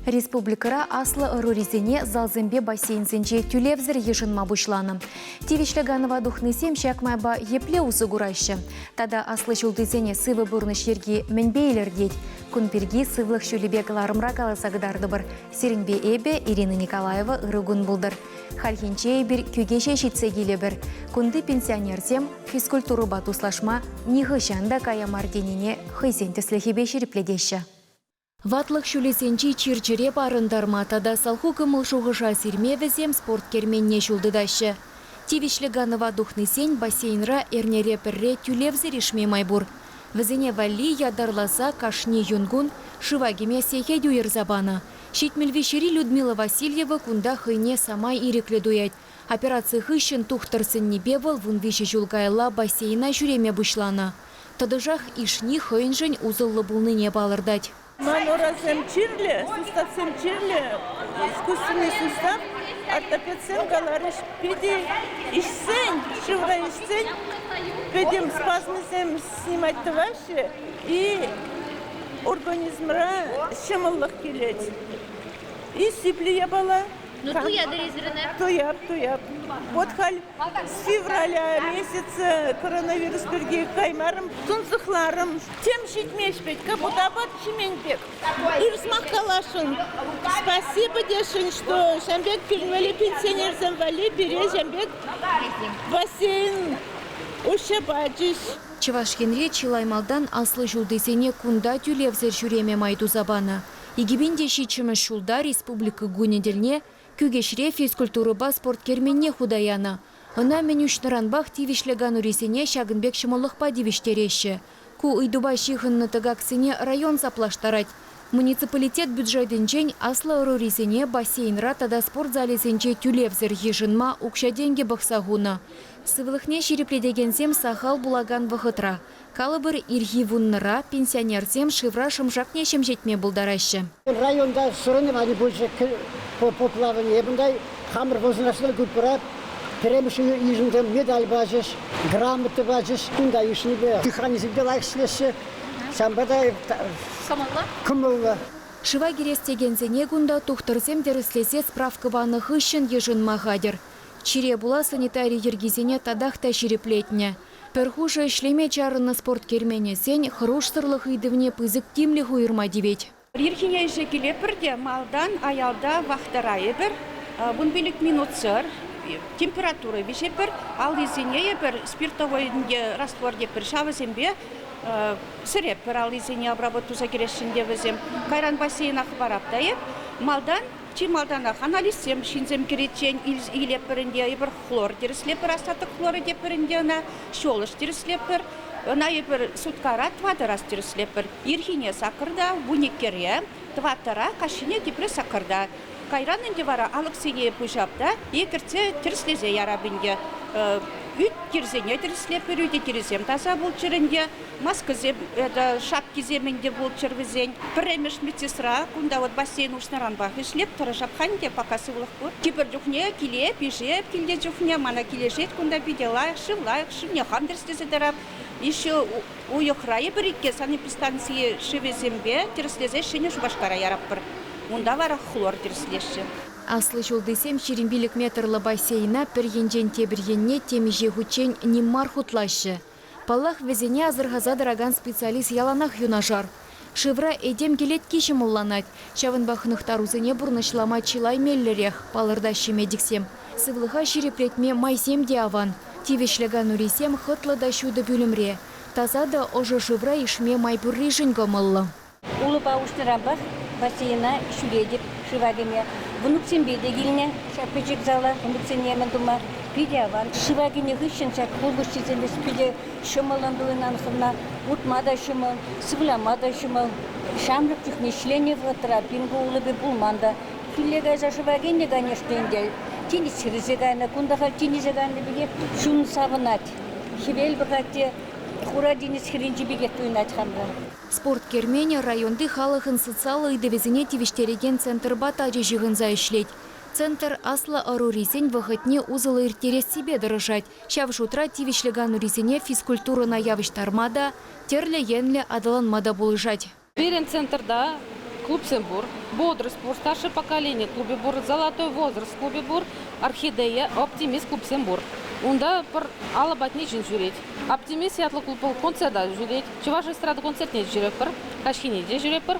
Республикӑра аслӑ ӑрурисене залсемпе бассейнсенче тӳлевсӗр йышӑнма пуҫланӑ. Тивӗҫлӗ канӑва тухнисем ҫак майпа епле усӑ кураҫҫӗ? Тата аслӑ ҫултисене сывӑ пурнӑҫ йӗрки мӗнпе илӗртет? Кун пирки сывлӑх ҫулӗпе кӑларӑмра каласа кӑтартӑпӑр. Сирӗнпе эпӗ, Ирина Николаева, ырӑ кун пултӑр. Хальхинче эпир Кӳкеҫе ҫитсе килӗпӗр. Кунти пенсионерсем физкультурӑпа туслашма нихӑҫан та кая мар тенине хӑйсен тӗслӗхӗпе ҫирӗплетеҫҫӗ. Ватлӑх ҫулӗсенчи чир-чӗре парӑнтарма тата салху кӑмӑл-шухӑша сирме вӗсем спорт керменне ҫул тытаҫҫӗ. Тивӗҫлӗ канӑва тухнисен бассейнра эрнере пӗрре тӳлевсӗр ишме май пур. Вӗсене валли ятарласа кашни юнкун шыва кӗме сехет уйӑрса панӑ. 73-ри Людмила Васильева кунта хӑйне самай ирӗклӗ туять. Операци хыҫҫӑн тухтӑр сӗннипе вӑл 13 ҫул каялла бассейна ҫӳреме пуҫланӑ. Тӑтӑшах ишни хӑйӗншӗн усӑллӑ пулнине палӑртать. Ман урасем чирлӗ, суставсем чирлӗ, искусственный сустав. Ортопедсем каларӗҫ, питӗ ишсен, шывра ишсен пӗтӗм спазмӗсем снимать тӑваҫҫӗ и организмра ҫӑмӑллӑх килет. И сиплӗ япала. Ну, туятӑр эсир ӑна? Туяп, туяп. Вот халь с февраля месяца коронавирус пирки каймарӑм, тунсӑхларӑм. Тем ҫитмест вӗт, как будто апат ҫимен пек. Ыр сӑмах каласшӑн. Спасибо тесшӗн, что ҫам пек пирӗн валли пенсионерсем валли пире ҫам пек бассейн уҫса пачӗҫ. Чӑваш Енре чылай малтан аслӑ ҫултисене кунта тӳлевсӗр ҫӳреме май туса панӑ. 2007 ҫулта Республика кунӗ тӗлне Кӳкеҫре физкультурӑпа спорт керменне хута янӑ. Ӑна мӗн уҫнӑранпах тивӗҫлӗ канурисене ҫакӑн пек ҫӑмӑллӑхпа тивӗҫтереҫҫӗ. Ку ыйтупа ҫыхӑннӑ тӑкаксене район саплаштарать. Муниципалитет бюджетӗнчен аслӑ ӑрурисене бассейнра тата спорт залӗсенче тӳлевсӗр йышӑнма укҫа-тенкӗ пӑхса хунӑ. Сывлӑхне ҫирӗплетекенсем сахал пулакан вӑхӑтра Калӑпӑр, ирхи вуннӑра пенсионерсем шывра шӑмшакне ҫемҫетме пултараҫҫӗ. Районта соревновани пулчӗ по плаванию. Эп унта хамӑр возрастной группӑра пӗрремӗш йышӑнсем медаль пачӗҫ, грамота пачӗҫ. Кунта йышӑннипе дыханисем те лайӑх ӗҫлеҫҫӗ. Ҫавӑнпа та кӑмӑллӑ. Кӑмӑллӑ. Шыва кӗрес текенсене кунта тухтӑрсем тӗрӗслесе справка панӑ хыҫҫӑн йышӑнма хатӗр. Чире пула санитари йӗркисене татах та ҫирӗплетнӗ. Пӗр хушӑ ӗҫлеме чарӑннӑ спорт керменӗсен хӑрушсӑрлӑх ыйтӑвне пысӑк тимлӗх уйӑрма тивет. Ирхине ӗҫе килетпӗр те малтан аялта вахтӑра эпир 15 минутсӑр температура виҫетпӗр, аллисене эпир спиртовой раствор тетпӗр, ҫавӑсемпе сӗретпӗр аллисене обработка туса кӗресшӗн те вӗсем. Кайран бассейна хӑпарап та эп. Малтан Чи малтанах анализсем ҫынсем кӗриччен илетпӗр ӗнтӗ, эпир хлор тӗрӗслетпӗр, остаток хлорӗ тетпӗр ӗнтӗ ӑна, щелочь тӗрӗслетпӗр. Ӑна эпир суткара тӑватӑрас тӗрӗслетпӗр. Ирхине саккӑрта, вуниккӗре, тӑваттӑра, каҫхине тепре саккӑрта. Кайран ӗнтӗ вара алӑксене пуҫап та е кӗртсе тӗрӗслесе ярап ӗнтӗ. Ӳт тирсене тӗрӗслетпӗр, ӳтӗ тирӗсем таса пулччӑр ӗнтӗ. Маскӑсем, это шапкисем ӗнтӗ пулччӑр вӗсен. Пӗрремӗш медсестра кунта вот бассейн уҫнӑранпах ӗҫлеп, тӑрӑшап-ха ӗнтӗ, пока сывлӑх пур. Тепӗр чухне киле пише килте чухне мана килӗшет кунта питӗ лайӑх, шыв лайӑх, шывне хам тӗрӗслесе тӑрап. Еще уйӑхра эпир икке санэпидстанци шывӗсемпе тӗрӗслесе Ҫӗнӗ Шупашкара яратпӑр. Унта вара хлор тӗрӗслеҫҫӗ. Аслӑ ҫултисем 25 метрлӑ бассейна пӗр енчен тепӗр енне темиҫе хутчен ним мар хутлаҫҫӗ. Паллах, вӗсене асӑрхаса тӑракан специалист яланах юнашар. Шывра этем кӗлетки ҫӑмӑлланать, ҫавӑнпа хӑнӑхтарусене пурнӑҫлама чылай меллӗрех, палӑртаҫҫӗ медиксем. Сывлӑха ҫирӗплетме майсем те аван. Тивӗҫлӗ канурисем хӑтлӑ та ҫутӑ пӳлӗмре, таса та ӑшӑ шывра ишме май пурришӗн кӑмӑллӑ. Улӑпа уҫнӑранпах бассейна ҫӳретӗп шыва кӗме. Внуксемпе те килнӗ ҫак пӗчӗк зала внуксене мӗн тума. Питӗ аван. Шыва кӗнӗ хыҫҫӑн ҫак хулпуҫҫисем питӗ ҫӑмӑллӑн туйӑнан хӑвна. Утма та ҫӑмӑл, сывлама та ҫӑмӑл. Ҫамрӑк чухне ӗҫленӗ вӑхӑтра пин ку улӑпӗ пулман та. Киле кайса шыва кӗнӗ, конечно, ӗнтӗ. Тинӗс хӗрсе кайнӑ. Кунта халь тинӗсе кайнӑ пекех чун савӑнать. Хӗвел пӑхать те Хура тинӗс хӗрринчи пекех туйӑнать хамра. Спорт керменӗ районти халӑхӑн социаллӑ ыйтӑвӗсене тивӗҫтерекен центрпа тачӑ ҫыхӑнса ӗҫлет. Центр аслӑ ӑрурисен вӑхӑтне усӑллӑ ирттерессипе тӑрӑшать. Ҫав шутра тивӗҫлӗ канурисене физкультурӑна явӑҫтарма та, тӗрлӗ енлӗ аталанма та пулӑшать. Пирӗн центрта Клубсем пур. Бодрость пур, старшее поколение клубӗ пур, Золотой возраст клубӗ пур, Орхидея, Оптимист клубсем пур. Унта пӗр алӑ патне ҫын ҫӳрет. Оптимист ятлӑ клуб вӑл концерта ҫӳрет. Чӑваш эстрада концертне те ҫӳретпӗр, каҫхине те ҫӳретпӗр.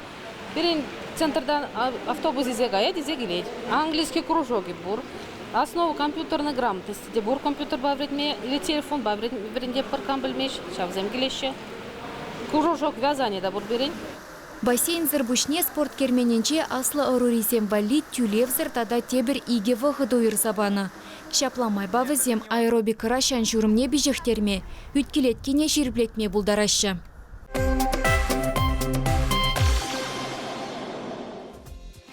Пирӗн центртан автобус илсе каять, илсе килет. Английский кружокӗ пур. Основа компьютерной грамотности те пур компьютерпа вӗрентме или телефонпа вӗрентетпӗр, кам пӗлмест, ҫавсем килеҫҫӗ. Кружок вязания та пур пирӗн. Бассейнсӑр пуҫне спорт керменӗнче аслӑ ӑрурисем валли тӳлевсӗр тата тепӗр икӗ вӑхӑт уйӑрса панӑ. Ҫапла майпа вӗсем аэробикӑра ҫан-ҫурӑмне пиҫӗхтерме, ӳт-кӗлеткине ҫирӗплетме пултараҫҫӗ.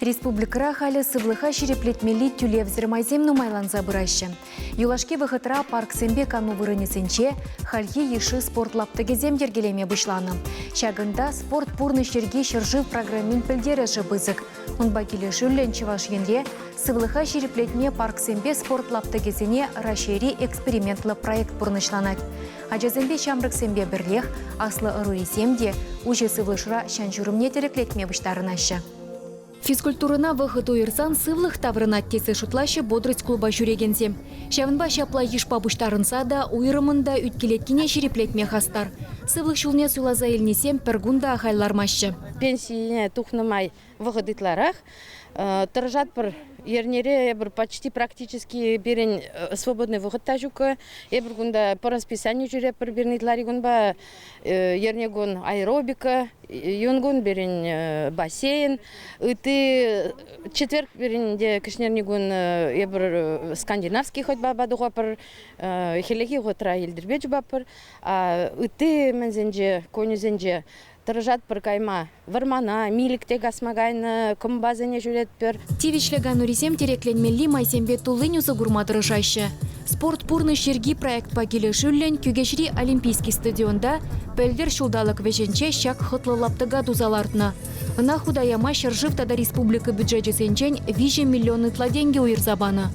Республикӑра халӗ сывлӑха ҫирӗплетмелли тӳлевсӗр майсем нумайланса пыраҫҫӗ. Юлашки вӑхӑтра парксемпе кану вырӑнӗсенче хальхи йышши спорт лаптӑкӗсем йӗркелеме пуҫланӑ. Ҫакӑнта спорт пурнӑҫ йӗрки ҫӗршыв программин пӗлтерӗшӗ пысӑк. Унпа килӗшӳллӗн Чӑваш Енре сывлӑха ҫирӗплетме парксемпе спорт лаптӑкӗсене Раҫҫейри экспериментлӑ проект пурнӑҫланать. Ачасемпе ҫамрӑксемпе пӗрлех аслӑ ӑрурисем те уҫӑ сывлӑшра ҫан-ҫурӑмне тӗреклетме пуҫтарӑнаҫҫӗ. Физкультурӑна вӑхӑт уйӑрсан сывлӑх таврӑнать тесе шутлаҫҫӗ Бодрость клуба ҫӳрекенсем. Ҫавӑнпа ҫапла йышпа пуҫтарӑнса та, уйрӑмӑн та ӳт-кӗлеткине ҫирӗплетме хастар. Сывлӑх ҫулне суйласа илнисем пӗр кун та ахаль лармаҫҫӗ. Пенсине тухнӑ май вӑхӑт ытларах. Тӑрӑшатпӑр эрнере эпир почти практически пирӗн свободный вӑхӑт та ҫуккӑ. Эпир кунта по расписанию ҫӳретпӗр пирӗн ытлари кунпа эрнекун аэробика, юнкун пирӗн бассейн, ытти четверг пирӗн те кӗҫнерникун эпир скандинавский ходьбапа тухатпӑр, хӗллехи вӑхӑтра йӗлтӗрпе чупатпӑр. Ытти мӗнсенче, кунӗсенче тӑрӑшатпӑр кайма. Вӑрмана, милӗк те касма кайнӑ, кӑмпасене ҫӳретпӗр. Тивӗҫлӗ канурисем тӗрекленмелли майсемпе туллин усӑ курма тӑрӑшаҫҫӗ. Спорт пурнӑҫ йӗрки проектпа килӗшӳллӗн Кӳкеҫри Олимпийский стадионта пӗлтӗр ҫулталӑк вӗҫӗнче ҫак хӑтлӑ лаптӑка туса лартнӑ. Ӑна хута яма ҫӗршыв тата республика бюджечӗсенчен 3 миллион ытла тенкӗ уйӑрса панӑ.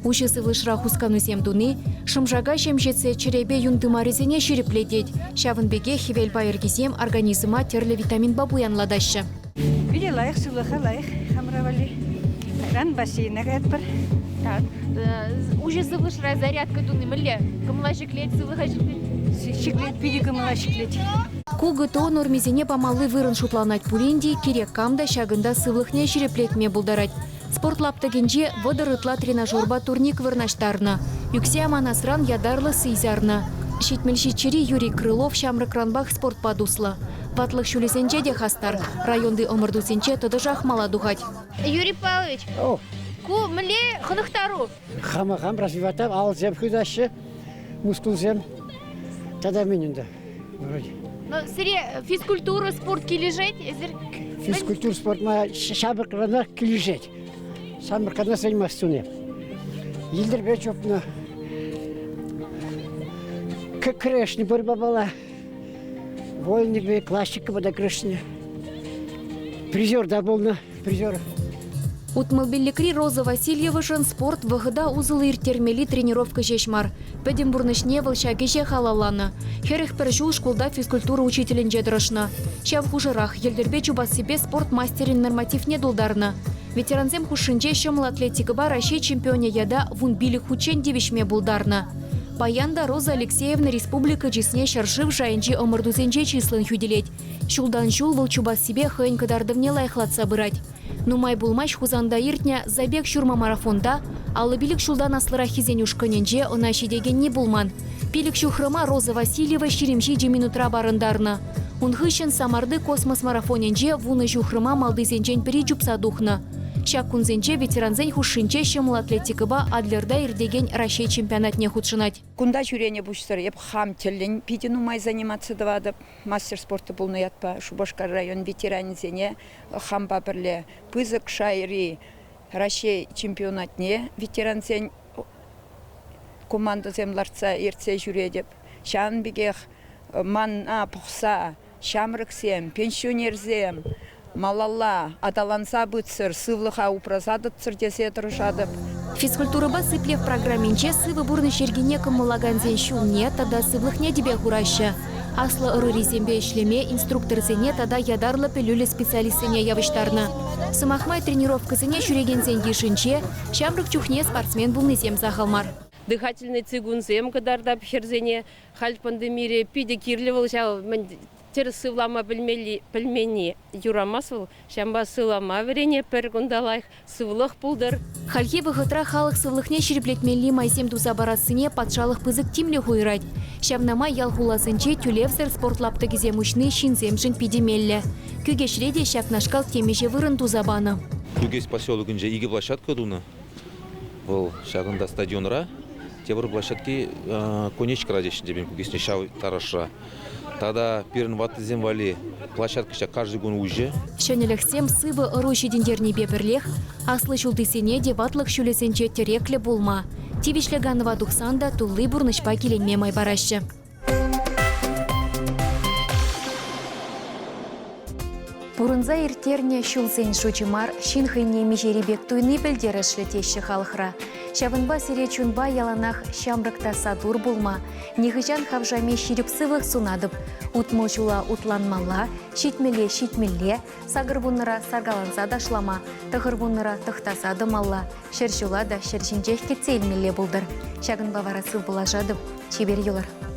Уҫӑ сывлӑшра хусканусем туни шӑмшака ҫемҫетсе чӗрепе юн тымарӗсене ҫирӗплетет. Ҫавӑн пекех хӗвел пайӑркисем организма тӗрлӗ витаминпа пуянлатаҫҫӗ. Питӗ лайӑх, сывлӑха лайӑх хамӑра валли. Кайран бассейна каятпӑр. Так. Уҫӑ сывлӑшра зарядка туни мӗнле? Кӑмӑла ҫӗклет, сывлӑха ҫӗклет? Ҫӗклет, питӗ кӑмӑла ҫӗклет. Ку ГТО нормисене памалли вырӑн шутланать пулин те кирек кам та ҫакӑнта сывлӑхне ҫирӗплетме пултарать. Спорт лаптӑкӗнче 30 ытла тренажерпа турник вырнаҫтарнӑ. Ӳксе аманасран ятарлӑ сий сарнӑ. 77-ри Юрий Крылов ҫамрӑкранпах спортпа туслӑ. Ватлӑх ҫулӗсенче те хастар. Районти ӑмӑртусенче тӑтӑшах мала тухать. Юрий Павлович, ку мӗнле хӑнӑхтару? Хама хам развивать алсем хытаҫҫӗ, мускулсем. Тата мӗн ӗнтӗ? Вроде. Но сире физкультура, спорт килӗшет? Эсир Физкультура спортма ҫамрӑкранах килӗшет. Ҫамрӑкранах заниматься туни. Йӗлтӗрпе чупнӑ. Кӗрешнӗ борьбапала. Вольникпе, классикӑпа та кӗрешнӗ. Призер та пулнӑ, призер. 65-ри Роза Васильевӑшӑн спорт вӑхӑта усӑллӑ ирттермелли тренировка ҫеҫ мар. Пӗтӗм пурнӑҫне вӑл ҫак ӗҫе халалланӑ. 41 ҫул шкулта физкультура учителӗнче тӑрӑшнӑ. Ҫав хушӑрах йӗлтӗрпе чупассипе спорт мастерӗн нормативне тултарнӑ. Ветерансем хушшинче ҫӑмӑл атлетикӑпа Раҫҫей чемпионӗ ята 15 хутчен тивӗҫме пултарнӑ. Паян та Роза Алексеевна республика чысне ҫӗршыв шайӗнчи ӑмӑртусенче чыслӑн хӳтӗлет. Ҫултан-ҫул вӑл чупассипе хӑйӗн кӑтартӑвне лайӑхлатса пырать. Нумай пулмасть Хусанта иртнӗ «Забег» ҫурма марафонта 55 ҫултан аслӑраххисен ушкӑнӗнче ӑна ҫитекенни пулман. Пилӗк ҫухрӑма Роза Васильева 27 минутра парӑнтарнӑ. Ун хыҫҫӑн Самарти космос марафонӗнче вунӑ ҫухрӑма малтисенчен пӗри чупса тухнӑ. Ҫак кунсенче ветерансен хушшинче ҫӑмӑл атлетикӑпа Адлерта иртекен Раҫҫей чемпионатне хутшӑнать. Кунта ҫӳренӗ пуҫсӑр эп хам тӗллӗн питӗ нумай заниматься тӑватӑп. Мастер спорта пулнӑ ятпа Шупашкар район ветеранӗсене хампа пӗрле пысӑк шайри Раҫҫей чемпионатне ветерансен командӑсем лартса ертсе ҫӳретӗп. Ҫавӑн пекех мана пӑхса ҫамрӑксем, пенсионерсем малалла аталанса пытсӑр, сывлӑха упраса тӑтсӑр тесе тӑрӑшатӑп. Физкультурӑпа сиплев программинче сывӑ пурнӑҫ йӗркине кӑмӑллакансен ҫулне тата сывлӑхне тӗпе хураҫҫӗ. Аслӑ ӑрурисемпе ӗҫлеме инструкторсене тата ятарлӑ пӗлӳллӗ специалистсене явӑҫтарнӑ. Сӑмах май, тренировкӑсене ҫӳрекенсен йышӗнче ҫамрӑк чухне спортсмен пулнисем сахал мар. Дыхательный цигунсем кӑтартап хӗрсене. Халь пандемире питӗ кирлӗ вӑл ҫав мӗн тӗрӗс сывлама пӗлмелли пӗлменни юрамасть вӑл. Ҫавӑнпа сывлама вӗренеп пӗр кунта лайӑх сывлӑх пултӑр. Хальхи вӑхӑтра халӑх сывлӑхне ҫирӗплетмелли майсем туса парассине патшалӑх пысӑк тимлӗх уйӑрать. Ҫавна май ял-хуласенче тӳлевсӗр спорт лаптӑкӗсем уҫни ҫынсемшӗн питӗ меллӗ. Кӳкеҫре те ҫакнашкал темиҫе вырӑн туса панӑ. Кӳкеҫ поселокӗнче икӗ площадка тунӑ. Вӑл ҫакӑнта стадионра, тепӗр площадки Конечкӑра теҫҫӗ те кӳкеҫне ҫав тарӑшра. Тата пирӗн ваттисем валли площадка ҫак кашни кун уҫӑ. Ҫӗнӗлӗхсем сывӑ ӑру ҫитӗнтернипе пӗрлех аслӑ ҫултисене те ватлӑх ҫулӗсенче тӗреклӗ пулма, тивӗҫлӗ канӑва тухсан та тулли пурнӑҫпа киленме май параҫҫӗ. Пурӑнса ирттернӗ ҫулсен шучӗ мар, ҫын хӑйне миҫери пек туйни пӗлтерӗшлӗ теҫҫӗ халӑхра. Ҫавӑнпа сире чунпа яланах ҫамрӑк та сатур пулма, нихӑҫан хавшами ҫирӗп сывлӑх сунатӑп. 60 ҫула утланмалла, ҫитмӗле ҫитмелле, сакӑрвуннӑра саркаланса ташлама, тӑхӑрвуннӑра тӑхтаса тӑмалла, ҫӗр ҫула та ҫӗр ҫинчех кӗтсе илмелле пултӑр. Ҫакӑнпа вара сывпуллашатӑп. Чипер юлӑр.